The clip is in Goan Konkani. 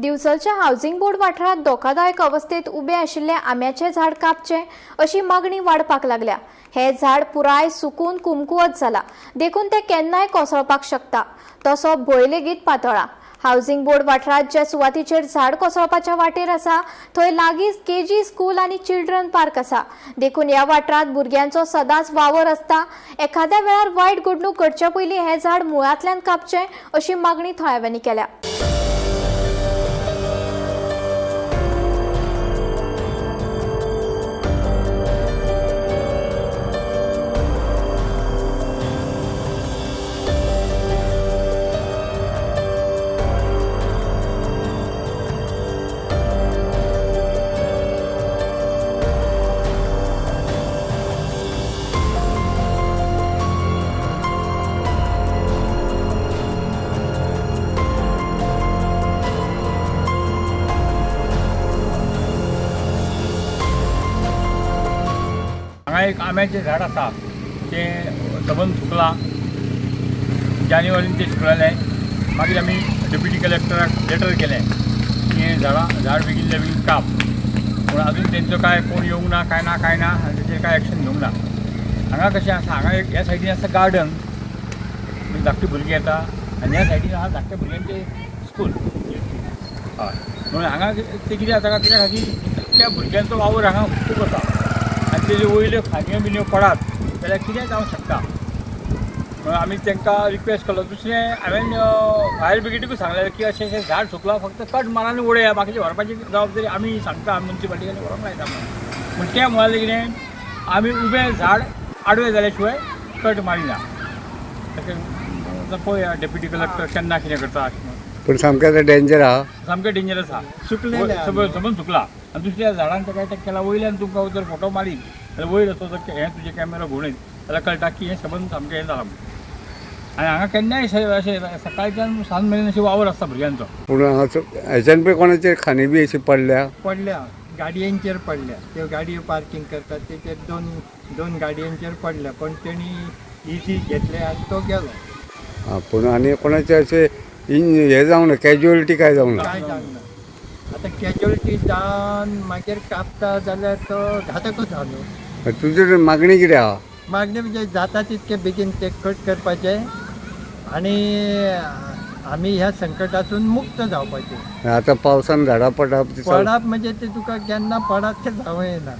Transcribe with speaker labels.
Speaker 1: दिवचलच्या हावसिंग बोर्ड वाठारांत धोकादायक अवस्थेत उबे आशिल्ले आंब्याचे झाड कापचे अशी मागणी वाडपाक लागल्या. हे झाड पुराय सुकून कुमकुवत जाला, देखून ते केन्नाय कोसळपाक शकता. तसो भंय लेगीत पातळा. हावसिंग बोर्ड वाठारांत ज्या सुवातीचेर झाड कोसळपाच्या वाटेर आसा थंय लागींच केजी स्कूल आनी चिल्ड्रन पार्क आसा, देखून ह्या वाठारांत भुरग्यांचो सदांच वावर आसता. एखाद्या वेळार वायट घडणूक घडचे पयलीं हें झाड मुळांतल्यान कापचें अशी मागणी थळाव्यांनी केल्या.
Speaker 2: हांगा एक आंब्याचें झाड आसा, तें सबंद सुकलां. जानेवारीन तें सुकलेलें. मागीर आमी डेप्युटी कलेक्टराक लेटर केलें की हें झाड बेगीनल्या बेगीन काप पूण अजून तेंचो काय कोण येवंक ना, काय ना काय ना, आनी तेचेर काय एक्शन घेवंक ना. हांगा कशें आसा, हांगा एक ह्या सायडीन आसा गार्डन, म्हणजे धाकटी भुरगीं येता, आनी ह्या सायडीन आहा धाकट्या भुरग्यांचें स्कूल. हय, म्हणून हांगा तें कितें जाता, कित्या खातीर त्या भुरग्यांचो वावर हांगा खूब आसा, आनी तेजे वयल्यो खांदयो बिनयो पडात जाल्यार कितेंय जावंक शकता. म्हणून आमी तांकां रिक्वेस्ट केलो. दुसरें हांवें फायर ब्रिगेडीकूय सांगलें की अशें अशें झाड सुकलां, फक्त कट मारा आनी उडया, बाकीचें व्हरपाची जबाबदारी आमी सांगता, आमी मुन्सिपाल्टीच्यान व्हरोंक लायता म्हणून. पूण तें म्हळ्यार कितें, आमी उबें झाड आडवें जाल्या शिवाय कट मारिना. तशें पळोवया डेप्युटी कलेक्टर केन्ना कितें करता अशें म्हणून.
Speaker 3: पूण सामकें आतां डेंजर आहा.
Speaker 2: सामकें डेंजरस आहा.
Speaker 4: सुकलेलें आहा.
Speaker 2: सबंद सुकला. आनी दुसऱ्या झाडान तेका ते केला, वयल्यान तुमकां जर फोटो मारीत जाल्यार वयर असो जर हें तुजें कॅमेरा घुंवडयत जाल्यार कळटा की हें सबंद सामकें हें जालां म्हणून. आनी हांगा केन्नाय अशें सकाळच्यान सांज मेरेन अशें वावर आसता भुरग्यांचो.
Speaker 3: पूण हांगासर हेच्यान पळय कोणाचेर खांदी बी अशी पडल्या.
Speaker 4: पडल्या, गाडयेंचेर पडल्या. त्यो गाडयो पार्किंग करतात तेचेर दोन दोन गाडयांचेर पडल्या, पण तेणी इजी घेतले आनी तो गेलो.
Speaker 3: आं, पूण आनी कोणाचे अशें हें जावंक ना, कॅज्युअलिटी काय जावंक ना.
Speaker 4: काय जावंक ना. आतां कॅज्युअलिटी जावन मागीर कापता जाल्यार तो घातकूच जालो.
Speaker 3: तुजी मागणी कितें आहा?
Speaker 4: मागणी म्हणजे जाता तितके बेगीन ते कट करपाचे आनी आमी ह्या संकटातून मुक्त जावपाचे.
Speaker 3: आतां पावसान झाडां पडप
Speaker 4: पडप म्हणजे ते तुका केन्ना पडप तें जावं येना.